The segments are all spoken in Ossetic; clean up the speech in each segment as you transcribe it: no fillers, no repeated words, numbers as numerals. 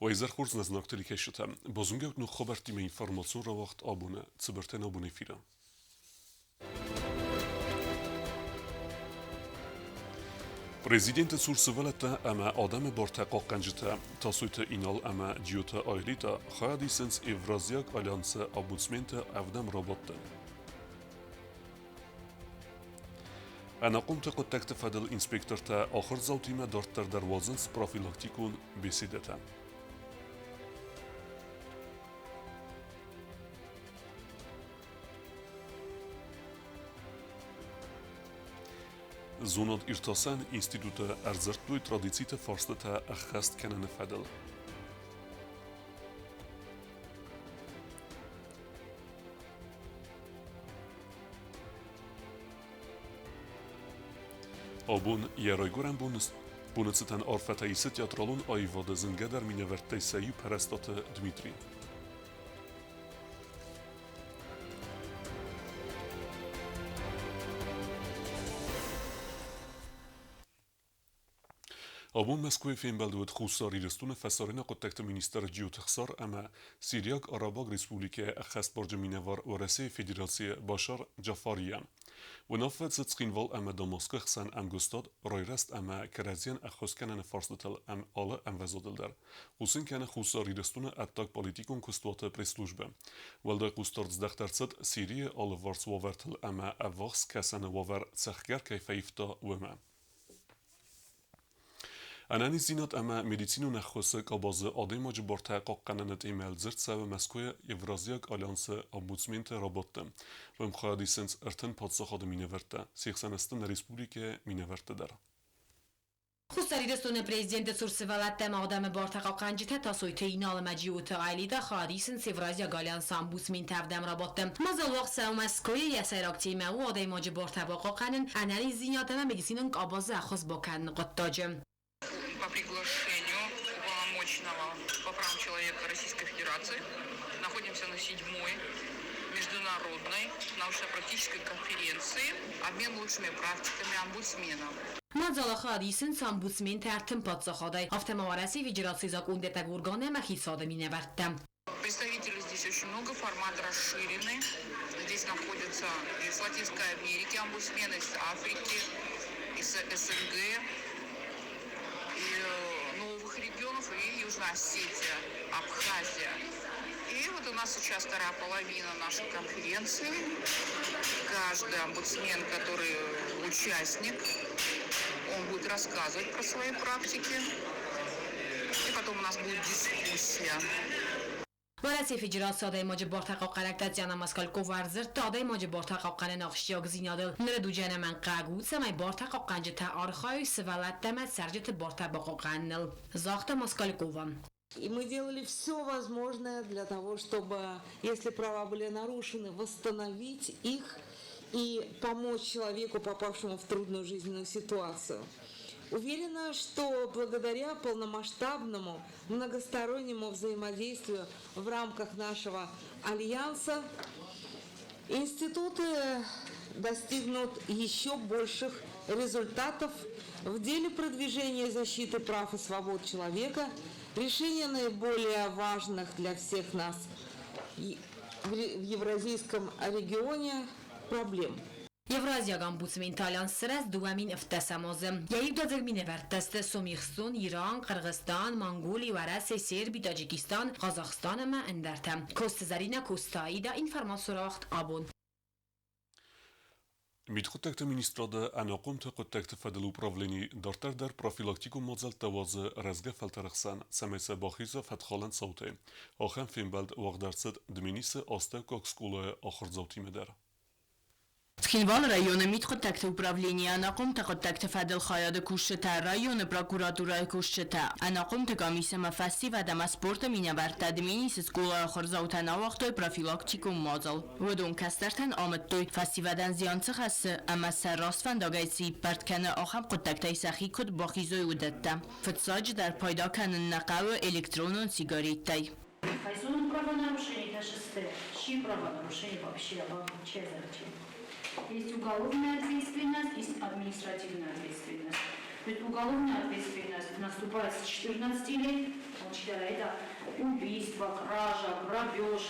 Уӕ изӕр хорз нӕ знаг телекӕсджытӕ. Базонгӕ ут ног хабӕрттимӕ информацион рауагъд абоны цыбыртӕн абон эфиры. Президенты цур сывӕллӕттӕ ӕмӕ адӕмы бартӕ хъахъхъӕнджытӕ Тасойты Инал ӕмӕ Джиоты Айлита хайад исынц Евразиаг альянсы омбудсменты ӕвдӕм рабадты. Ӕнахъомты хъуыддӕгты фӕдыл инспектортӕ ахуырдзаутимӕ дарддӕр дӕр уадзынц профилактикон беседӕтӕ. Зонад-иртасӕн институты ӕрдзырдтой традициты фарстытӕ ӕххӕст кӕныны фӕдыл. Абон йӕ райгуырӕн боны цытӕн арфӕтӕ исы театралон аивады зынгӕдӕр минӕвӕрттӕй сӕ иу Пӕрӕстаты Дмитрий. Абон Мӕскуыйы фембӕлд уыд Хуссар Ирыстоны фӕсарӕйнаг хъуыддӕгты министр Джиоты Хсар ӕмӕ Сириаг Арабаг Республикӕйы ӕххӕстбарджын минӕвар Уӕрӕсейы Федерацийы Башар Джафарийӕн. Уынаффӕ цыд Цхинвал ӕмӕ Дамаскы хсӕн ӕмгуыстад, райрӕзт ӕмӕ кӕрӕдзийӕн ӕххуыс кӕныны фарстытыл ӕм алы ӕмвӕзадыл дӕр. Хъусын кӕны Хуссар Ирыстоны ӕддагполитикон куыстуаты пресс-службӕ. Уӕлдай хъусдард здӕхт ӕрцыд Сирийы алыварс уавӕртыл ӕмӕ ӕввахс скӕсӕны уавӕр цӕхгӕр кӕй фӕивта, уымӕ. Ӕнӕниздзинад ӕмӕ медицинон ӕххуысы къабазы адӕймаджы бартӕ хъахъхъӕныны темӕ дзырд цӕуы Мӕскуыйы Евразиаг альянсы омбудсменты рабадты. Уым хайад исынц 30 паддзахады минӕвӕрттӕ, се хсӕн сты нӕ республикӕйы минӕвӕрттӕ дӕр. Хуссар Ирыстоны президенты цур сывӕллӕттӕ ӕмӕ адӕмы бартӕ хъахъхъӕнджытӕ Тасойты Инал ӕмӕ Джиоты Айлита хайад исынц Евразиаг альянсы омбудсменты ӕвдӕм рабадты. Мадзал уагъд цӕуы Мӕскуыйы, йӕ сӕйраг темӕ у адӕймаджы бартӕ бахъахъхъӕнын, ӕнӕниздзинад ӕмӕ медицинон къабазы ӕххуыс бакӕныны хъуыддаджы. По приглашению уполномоченного по правам человека Российской Федерации находимся на седьмой международной научно-практической конференции «Обмен лучшими практиками омбудсменов». Мадзалы хайад исынц омбудсментӕ ӕртын паддзахадӕй, афтӕ ма Уӕрӕсейы Федерацийы закъондӕттӕг орган ӕмӕ хицауады минӕвӕрттӕ. Представителей здесь очень много, формат расширенный. Здесь находятся из Латинской Америки омбудсмены, из Африки, из СНГ, и новых регионов, и Южная Осетия, Абхазия. И вот у нас сейчас вторая половина нашей конференции. Каждый омбудсмен, который участник, он будет рассказывать про свои практики. И потом у нас будет дискуссия. Уӕрӕсейы Федерацийы адӕймаджы бартӕ хъахъхъӕнӕг Татьяна Москалькова ӕрдзырдта адӕймаджы бартӕ хъахъхъӕныны ахсджиагдзинадыл. Ныры дуджы ӕнӕмӕнгхъӕуӕг у, цӕмӕй бартӕ хъахъхъӕнджытӕ архайой сывӕллӕттӕ ӕмӕ цӕрджыты бартӕ бахъахъхъӕныныл, загъта Москалькова. И мы делали все возможное для того, чтобы, если права были нарушены, восстановить их и помочь человеку, попавшему в трудную жизненную ситуацию. Уверена, что благодаря полномасштабному многостороннему взаимодействию в рамках нашего альянса институты достигнут еще больших результатов в деле продвижения защиты прав и свобод человека, решения наиболее важных для всех нас в евразийском регионе проблем. Евразиаг омбудсменты альянс сырӕзт 2017 азы. Йӕ иудадзыг минӕвӕрттӕ сты Сомихстон, Иран, Хъыргъыстан, Монголи, Уӕрӕсе, Серби, Таджикистан, Хъазахстан ӕмӕ ӕндӕртӕ. Косты Зӕринӕ, Косты Аида, информацион рауагъд абон. Мидхъуыддӕгты министрады ӕнахъомты хъуыддӕгты фӕдыл управлени дарддӕр дӕр профилактикон мадзӕлттӕ уадзы рӕзгӕ фӕлтӕры хсӕн, цӕмӕй сӕ бахиза фӕткхалӕн цаутӕй. Ахӕм фембӕлд уагъд ӕрцыд Дменисы астӕуккаг скъолайы ахуырдзаутимӕ дӕр. Цхинвалы районы мидхъуыддӕгты управленийы ӕнахъомты хъуыддӕгты фӕдыл хайады кусджытӕ, районы прокуратурӕйы кусджытӕ, ӕнахъомты къамис ӕмӕ фӕсивӕд ӕмӕ спорты минӕвӕрттӕ Дменисы скъолайы ахуырдзаутӕн ауагътой профилактикон мадзал. Уыдон кӕстӕртӕн амыдтой, фӕсивӕдӕн зиан цы хӕссы ӕмӕ сӕ раст фӕндагӕй цы иппӕрд кӕны, ахӕм хъуыддӕгтӕй сӕхи куыд бахизой, уыдӕттӕ. Фыццаджыдӕр пайда кӕнын нӕ хъӕуы электронон сигареттӕй. Кайсонын правонарушение это шестое. Чьи правонарушение вообще вообще зачем? Есть уголовная ответственность, есть административная ответственность. То есть уголовная ответственность наступает с 14 лет. Алчидӕр айда убийство, кража, грабеж.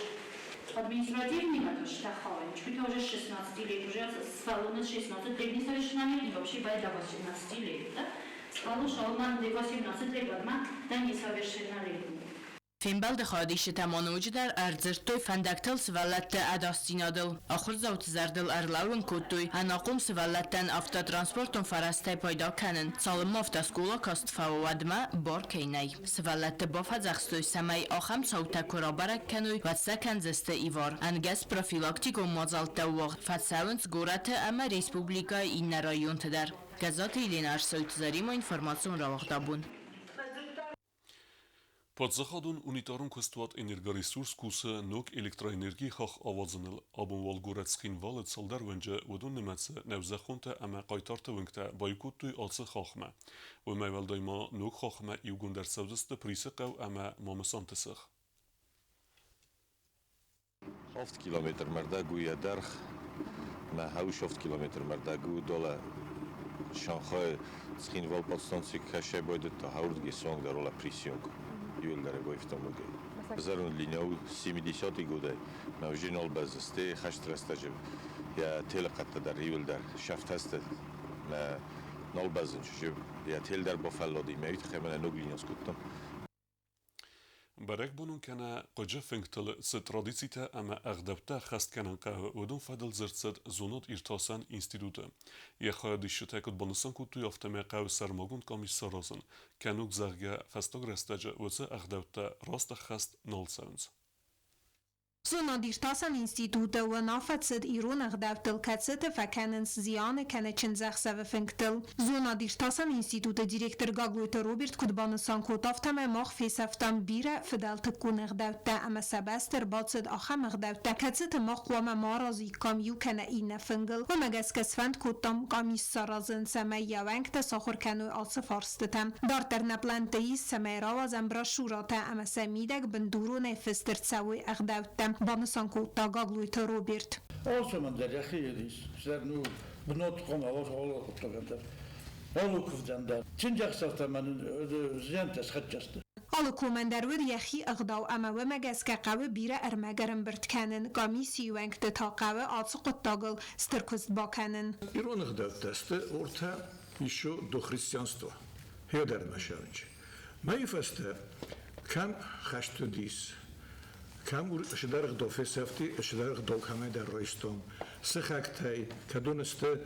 Административный это штахален. Чуть уже 16 лет, уже с 16 лет несовершеннолетний, вообще до 18 лет, да? С 18 лет, одна, да несовершеннолетний. Фембӕлды хайадисджытӕ ма ноджыдӕр ӕрдзырдтой фӕндӕгтыл сывӕллӕтты ӕдасдзинадыл. Ахуырдзауты зӕрдыл ӕрлӕууын кодтой ӕнахъом сывӕллӕттӕн автотранспортон фӕрӕзтӕй пайда кӕнын, цалынмӕ автоскъола каст фӕуа, уӕдмӕ бар кӕй нӕй. Сывӕллӕтты бафӕдзӕхстой, цӕмӕй ахӕм цаутӕ куы рабӕрӕг кӕной, уӕд сӕ кӕндзысты ивар. Ӕнгӕс профилактикон мадзӕлттӕ уагъд фӕцӕуынц горӕты ӕмӕ республикӕйы иннӕ районты дӕр. Гӕззаты Еленӕ, Ӕрсойты Заремӕ, информацион рауагъд «Абон». Паддзахадон унитарон куыстуат «Энергоресурс» кусы ног электроэнергийы хахх ауадзыныл. Абон уал горӕт Цхинвалы цалдӕр уынджы, уыдон нымӕцы Нӕузӕххонтӕ ӕмӕ Хъайтарты уынгтӕ баиу кодтой ацы хаххмӕ. Уымӕй уӕлдай ма ног хаххмӕ иугонд ӕрцӕудзысты Присы хъӕу ӕмӕ Мамысанты сых. 7 километр мӕрдӕг у йӕ дӕргъ, мӕ хӕуыс 7 километр мӕрдӕг у долӕ Шанхай Цхинвал подстанци кӕсӕй байдыдта хӕурдги сонг дӕр ола Присионг иуылдӕр байфтамугӕй. Зӕронд линия у 70-ы годӕй, мӕ уже нал бӕззысты хӕст рӕстӕджы йӕ телыхъӕдтӕ дӕр иуылдӕр сӕфтӕсты, мӕ нал бӕззынц уже йӕ тел дӕр бафӕллади, мӕ уый тыххӕй мӕнӕ ног линия скодтам. Бӕрӕгбонон кӕнӕ хъыджы фынгтыл цы традицитӕ ӕмӕ ӕгъдӕуттӕ ӕххӕст кӕнын хъӕуы, уыдон фӕдыл дзырд цыд зонад-иртасӕн институты. Йӕ хайадисджытӕ куыд банысан кодтой, афтӕмӕй хъӕуы сӕрмагонд къамис саразын, кӕнут, зӕгъгӕ, фӕстаг рӕстӕджы уыцы ӕгъдӕуттӕ раст ӕххӕст нал цӕуынц. Зонад-иртасӕн институты уынаффӕ цыд ирон ӕгъдӕуттыл, кӕцыты фӕкӕнынц зианы кӕнӕ чындзӕхсӕвы фынгтыл. Зонад-иртасӕн институты директор Гаглойты Роберт куыд банысан кодта, афтӕмӕй мах фесӕфтам бирӕ фыдӕлтыккон ӕгъдӕуттӕ ӕмӕ сӕ бӕсты ӕрбацыд ахӕм ӕгъдӕуттӕ, кӕцыты мах хъуамӕ ма аразиккам иу кӕнӕ иннӕ фынгыл. Уымӕ гӕсгӕ сфӕнд кодтам къамис саразын, цӕмӕй йӕ уӕнгтӕ сахуыр кӕной ацы фарстытӕм. Дарддӕр нӕ плӕнтты ис, цӕмӕй рауадзӕм брошюрӕтӕ ӕмӕ сӕ мидӕг бындуронӕй фыст ӕрцӕуой ӕгъдӕуттӕ, банысан кодта Гаглойты Роберт. Алцӕмӕн дӕр йӕхи ис, цыдӕр ну бынат хъуамӕ уа алы хъуыддагӕн дӕр, алы куывдӕн дӕр. Чындзӕхсӕвтӕ мӕ нын зиӕнттӕ схӕццӕ сты. Алы комӕн дӕр уыд йӕхи ӕгъдау ӕмӕ уымӕ гӕсгӕ хъӕуы бирӕ ӕрмӕг ӕрӕмбырд кӕнын, комиссийы уӕнгты та хъӕуы ацы хъуыддагыл стыр куыст бакӕнын. Ирон ӕгъдӕуттӕ сты ортӕ еще до христианства. Хедармӕ сӕвынч. Мӕйы фӕстӕ кӕм хӕст уыдис, кӕм сыдӕр ӕгъдау фесӕфти, сыдӕр ӕгъдау кӕмӕйдӕр райстон. Сыхӕгтӕй, кӕдон сты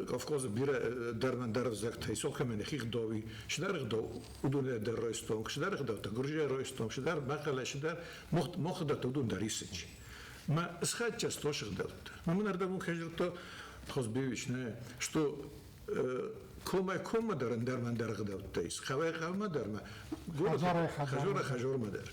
Кавказы бирӕ дӕрмӕн дӕр ӕвзӕгтӕй, сол кӕмӕн йӕхи ӕгъдауи, сыдӕр ӕгъдау уыдонӕй дӕр райстон, сыдӕр ӕгъдӕуттӕ Гуырдзыйӕ райстон, сыдӕр мӕхъӕлӕй, сыдӕр мох ӕгъдӕуттӕ уыдон дӕр исынч. Мӕ схӕццӕ сты ӕгъдӕуттӕ. Мӕ мын ӕрдӕбон кӕй дзырдта Хозбевич, нӕ, что комӕй коммӕ дӕр ӕндӕр ӕндӕр ӕгъдӕуттӕ ис, хъӕуӕй хъӕумӕ дӕр ма, хӕдзарӕй хӕдзармӕ дӕр.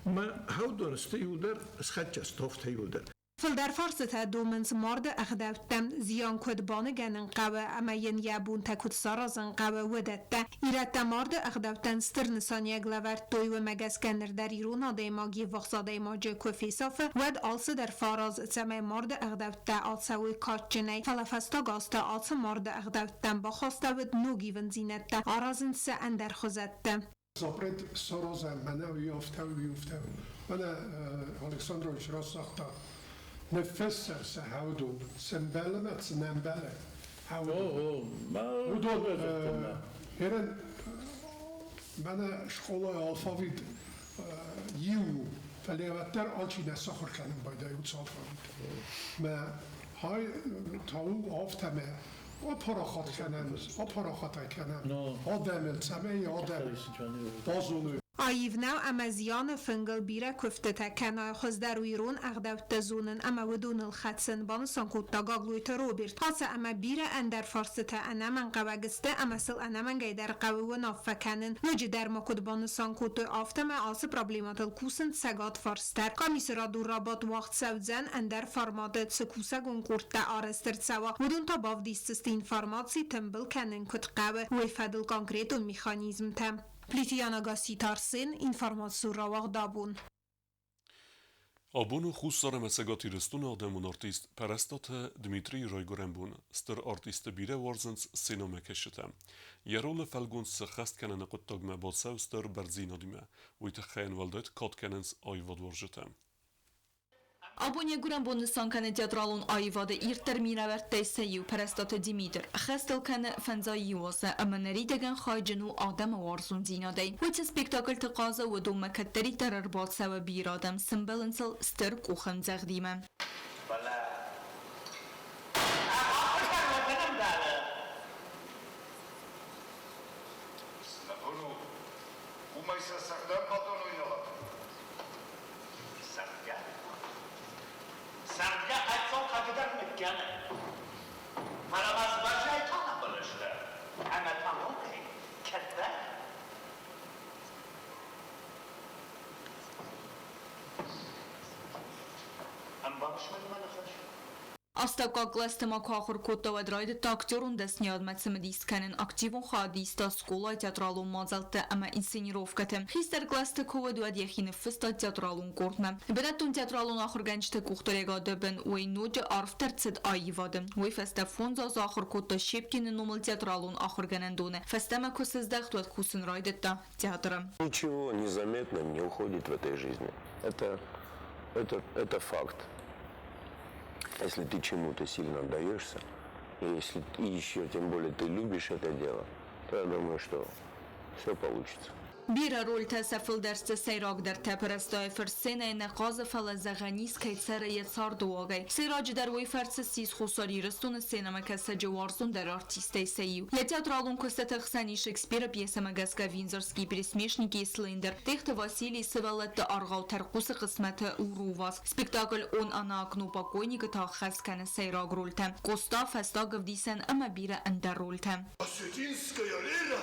Мӕ хӕудон сты иуылдӕр схӕццӕ стофтӕ иуылдӕр. Фылдӕр фарстытӕ домынц марды ӕгъдӕуттӕ, зиан куыд баныгӕнын хъӕуы ӕмӕ йын йӕ бонтӕ куыд саразын хъӕуы, уыдӕттӕ. Ирӕттӕ марды ӕгъдӕуттӕн стыр нысаниуӕг лӕвӕрдтой, уымӕ гӕсгӕ ныр дӕр ирон адӕймаг йе ввахс адӕймаджы куы фесафы, уӕд алцыдӕр фӕараз, цӕмӕй марды ӕгъдӕуттӕ ацӕуой кадджынӕй. Фӕлӕ фӕстаг азты ацы марды ӕгъдӕуттӕм бахастӕуыд ног ивындзинӕдтӕ, аразынц сӕ ӕндӕр хуызӕтты. Запрет саразӕм, мӕнӕ уый афтӕ, уый афтӕ. Мӕнӕ Александрович раст загъта, ныффыссӕм сӕ хӕудон, цы мбӕлы мӕ цы нӕ мбӕлы хӕудон. Уыдон ерын мӕнӕ скъолайы алфавит иу у, фӕлӕ уӕддӕр алчи нӕ сахуыр кӕнын байдайы уыцы алфавит. Мӕ хай та у афтӕ мӕ апарахат кӕнӕм, апарахат ӕй кӕнӕм адӕмыл, цӕмӕй адӕм базоной. Аив нӕу ӕмӕ зианы фынгыл бирӕ куывдтытӕ кӕна, хуыздӕр у ирон ӕгъдӕуттӕ зонын ӕмӕ уыдоныл хӕцын, банысан кодта Гаглойты Роберт. Ацы ӕмӕ бирӕ ӕндӕр фарстытӕ ӕнӕмӕнгхъӕуӕг сты ӕмӕ сыл ӕнӕмӕнгӕй дӕр хъӕуы уынаффӕ кӕнын. Ноджыдӕр ма куыд банысан кодтой, афтӕмӕй ацы проблемӕтыл кусынц Цӕгат Фарс дӕр. Къамисы радон рабадт уагъд цӕудзӕн ӕндӕр форматы, цы кусӕгон къордтӕ арӕзт ӕрцӕуа, уыдон та бавдисдзысты информаци тымбыл кӕнын куыд хъӕуы, уый фӕдыл конкретон механизмтӕ. Плитиана Гасситы Арсен, информацион рауагъд абон. Абон у Хуссар ӕмӕ Цӕгат Ирыстоны адӕмон артист Пӕрӕстаты Дмитрийы райгуырӕн бон. Стыр артисты бирӕ уарзынц сценӕмӕкӕсджытӕ. Йӕ ролы фӕлгонц сӕххӕст кӕныны хъуыддагмӕ бацӕуы стыр бӕрндзинадимӕ. Уый тыххӕй йын уӕлдай кад кӕнынц аивадуарзджытӕ. Абон йӕ гуырӕн бон нысан кӕны театралон аивады ирддӕр минӕвӕрттӕй сӕ иу Пӕрӕстаты Димитр. Хӕстыл кӕны фӕндзай иу азы ӕмӕ ныридӕгӕн хайджын у адӕмы уарзондзинадӕй. Уый цы спектакльты хъазы, уыдонмӕ кӕддӕриддӕр ӕрбацӕуы бирӕ адӕм, сӕмбӕлынц ыл стыр къухӕмдзӕгъдимӕ. Фӕлӕ ӕмбӕлы. Нӕ бон у, уымӕй сӕ цӕгъдӕн батоной нӕ лӕппу. Цӕгъдгӕ. Цӕгъдгӕ ӕццон кадыдӕр ныккӕны. Фӕлӕ ма дзы баззайы талабӕлӕстӕ ӕмӕ та ногӕй кӕддӕр. Ӕмбарыс мын мӕ ныхас? Астӕуккаг кълӕсты ма куы ахуыр кодта, уӕд райдыдта актерон дӕсниадмӕ цымыдис кӕнын, активон хайад иста скъолайы театралон мадзӕлтты ӕмӕ инсценировкӕты. Хистӕр кълӕсты куы уыд, уӕд йӕхи ныффыста театралон къордмӕ. Бынӕттон театралон ахуыргӕнджыты къухдариуӕгады бын уый ноджы арфдӕр цыд аивады. Уый фӕстӕ фондз азы ахуыр кодта Щепкины номыл театралон ахуыргӕнӕндоны. Фӕстӕмӕ куы сыздӕхт, уӕд кусын райдыдта театры. Ничего незаметно не уходит в этой жизни. Это факт. Если ты чему-то сильно отдаешься, и если и еще тем более ты любишь это дело, то я думаю, что все получится. Бирӕ рольтӕ сӕ фылдӕр сты сӕйрагдӕртӕ. Пӕрӕстайы фырт сценӕйы нӕ хъазы, фӕлӕ зӕгъӕн ис, кӕй цӕры йӕ цардыуагӕй. Сӕйраджыдӕр уый фӕрцы ссис Хуссар Ирыстоны сценӕмӕкӕсӕджы уарзондӕр артисттӕй сӕ иу. Йӕ театралон куыстыты хсӕн ис Шекспиры пьесӕмӕ гӕсгӕ «Виндзорские пересмешники» Слендер, Тъехты Василийы сывӕллӕтты аргъау «Тӕрхъусы хъысмӕты» Урувас. Спектакль «Он она окно покойника» та ӕххӕст кӕны сӕйраг рольтӕ Къоста, Фӕстаг ӕвдисӕн ӕмӕ бирӕ ӕндӕр рольтӕ. Осетинская лира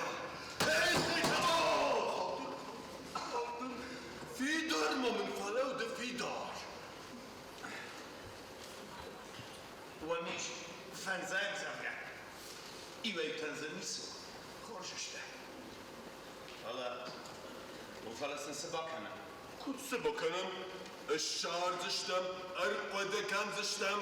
Фидар ма мын фӕлӕуды фидар. Уӕм ис фӕндзайӕм зӕгъгӕ. Иуӕй-иутӕн дзы ницы хорз сты. Фӕлӕ, фӕлӕ сын цы бакӕнӕм? Куыд цы бакӕнӕм? Ссардзыстӕм, ӕрхъуыды кӕндзыстӕм.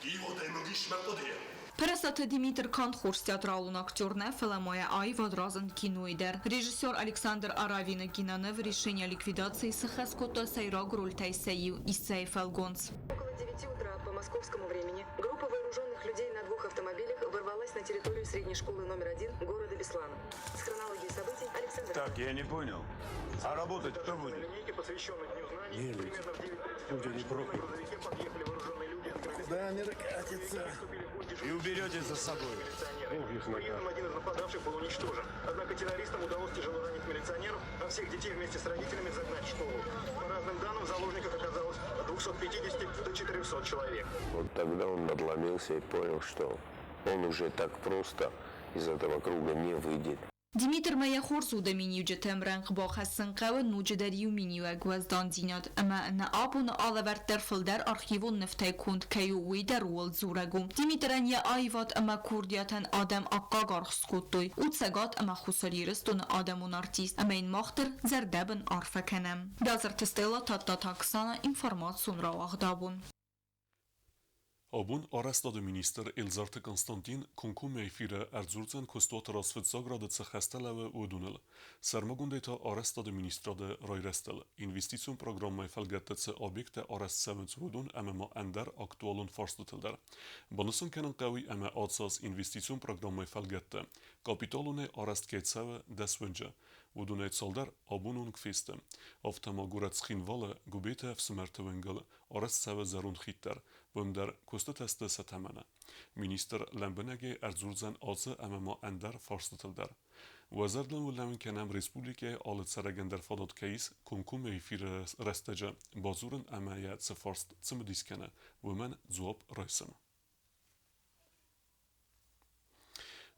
Иу адӕймаг ис мӕ хъуыдыйы. Пӕрӕстаты Димитр канд хорз театралон актер нӕ, фӕлӕ ма йӕ аивад разынд кинойы дӕр. Режиссер Александр Аравины киноныв «Решение о ликвидации» сыххӕст кодта сӕйраг рольтӕй сӕ иу Иссӕйы фӕлгонц. Около 9 утра по московскому времени группа вооруженных людей на двух автомобилях ворвалась на территорию средней школы номер 1 города Беслана. С хронологией событий Александр... Так, я не понял. А работать кто будет? Не люди. Люди не прокляты. Куда они катятся? И уберете за собой. При один из нападавших был уничтожен. Однако террористам удалось тяжело ранить милиционеров, а всех детей вместе с родителями загнать в школу. По разным данным, в заложниках оказалось от 250 до 400 человек. Вот тогда он надломился и понял, что он уже так просто из этого круга не выйдет. Димитрмӕ йӕ хорз уды миниуджыты ӕмрӕнхъ бахӕссын хъӕуы ноджыдӕр иу миниуӕг уӕздандзинад ӕмӕ нӕ абоны алӕвӕрд дӕр фылдӕр архивон нывтӕй конд кӕй у, уый дӕр ууыл дзурӕг у. Димитрӕн йӕ аивад ӕмӕ курдиатӕн адӕм аккаг аргъ скодтой. У Цӕгат ӕмӕ Хуссар Ирыстоны адӕмон артист ӕмӕ йын мах дӕр зӕрдӕбын арфӕ кӕнӕм. Бязырты Стелла, Тадтаты Оксана, информацион рауагъд абон. Абон арӕзтады министр Эльзарты Константин комкоммӕ эфиры ӕрдзурдзӕн куыстуаты раз фыццаг рады цы хӕстӕ лӕууы, уыдоныл. Сӕрмагондӕй та арӕзтады министрады райрӕзтыл, инвестицион программӕйы фӕлгӕтты цы объекттӕ арӕзт цӕуынц, уыдон ӕмӕ ма ӕндӕр актуалон фарстытыл дӕр. Банысан кӕнын хъӕуы ӕмӕ ацаз инвестицион программӕйы фӕлгӕтты капиталонӕй арӕзт кӕй цӕуы 10 уынджы. Уыдонӕй цалдӕр абоны онг фесты. Афтӕ ма горӕт Цхинвалы Гуыбеты ӕфсымӕрты уынгыл арӕзт цӕуы зӕронд хид дӕр, уым дӕр куыстытӕ сты сӕ тӕмӕны. Министр лӕмбынӕгӕй ӕрдзурдзӕн ацы ӕмӕ ма ӕндӕр фарстытыл дӕр. Уӕ зӕрдыл уын кӕнӕм республикӕйы алы цӕрӕгӕн дӕр фадат кӕй ис комкоммӕ эфиры рӕстӕджы бадзурын ӕмӕ йӕ цы фарст цымыдис кӕны, уымӕн дзуапп райсын.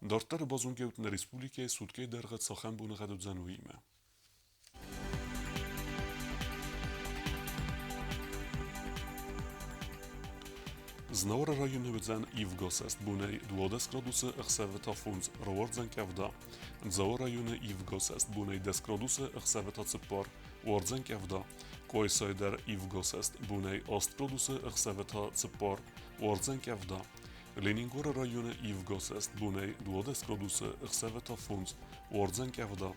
Дарддӕр базонгӕ ут нӕ республикӕйы суткӕйы дӕргъы цахӕм боныгъӕд уыдзӕн, уыимӕ. Знауыры районы уыдзӕн ивгӕсӕст бонӕй 12 градусы, ӕхсӕвы та 5, рауардзӕн къӕвда. Дзауы районы ивгӕсӕст бонӕй 10 градусы, ӕхсӕвы та 4, уардзӕн къӕвда. Къуайсайы дӕр ивгӕсӕст бонӕй 8 градусы, ӕхсӕвы та 4, уардзӕн къӕвда. Ленингоры районы ивгӕсӕст бонӕй 12 градусы, ӕхсӕвы та 5, уардзӕн къӕвда.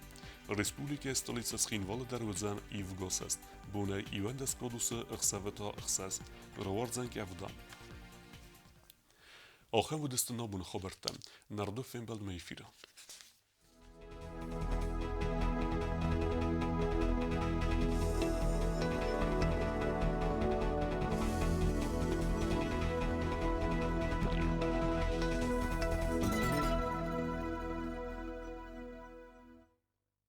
Республикӕйы столицӕ Цхинвалы дӕр уыдзӕн ивгӕсӕст бонӕй 11 градусы, ӕхсӕвы та 6, рауардзӕн къӕвда. Ахӕм уыдысты нӕ боны хабӕрттӕ. Нарды фембӕлдмӕ эфиры.